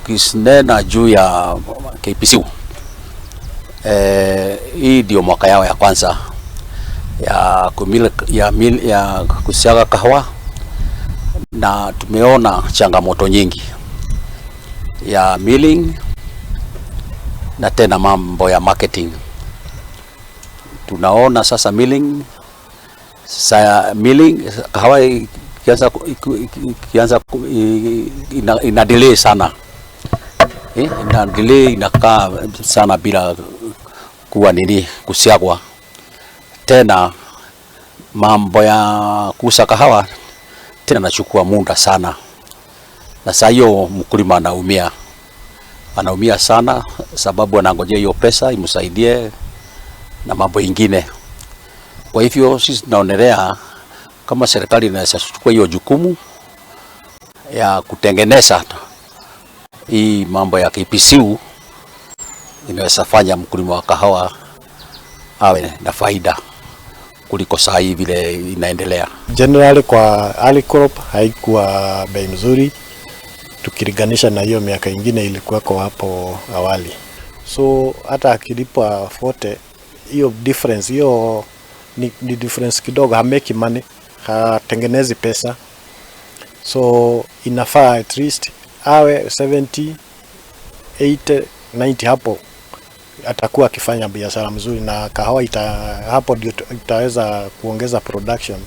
Tukinena juu ya KPCU, hii ndio mwaka yao ya kwanza ya kusiaga kahawa, na tumeona changamoto nyingi ya milling na tena mambo ya marketing. Tunaona sasa milling, sa milling kahawa ikianza ina delay sana, ina delay, inakaa sana bila kuwa nini kusiagwa. Tena mambo ya kuuza kahawa tena nachukua muda sana, na saa hiyo mkulima anaumia, anaumia sana, sababu anangojea hiyo pesa imsaidie na mambo ingine. Kwa hivyo sisi tunaonelea kama serikali inaweza kuchukua hiyo jukumu ya kutengeneza hii mambo ya KPCU, inaweza fanya mkulima wa kahawa awe na faida kuliko saa hii vile inaendelea. Generally kwa early crop haikuwa bei mzuri tukilinganisha na hiyo miaka ingine ilikuwako hapo awali. So hata akilipwa 40, hiyo difference hiyo ni difference kidogo, hamake money, hatengenezi pesa. So inafaa at least awe 70, 80, 90, hapo atakuwa akifanya biashara mzuri na kahawa hapo ndio itaweza kuongeza production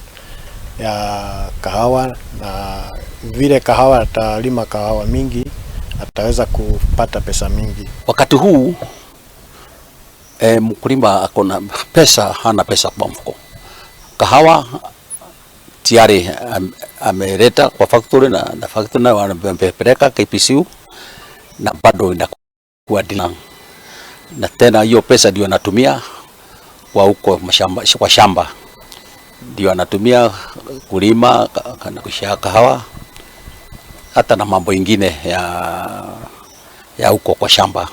ya kahawa, na vile kahawa atalima kahawa mingi ataweza kupata pesa mingi. Wakati huu mkulima akona pesa, hana pesa kwa mfuko. Kahawa tayari ameleta kwa factory na factory na wanapeleka KPCU na bado inakuwa delay. Na tena hiyo pesa ndio anatumia kwa huko mashamba, kwa shamba ndio anatumia kulima na kushika kahawa hata na mambo ingine ya huko kwa shamba.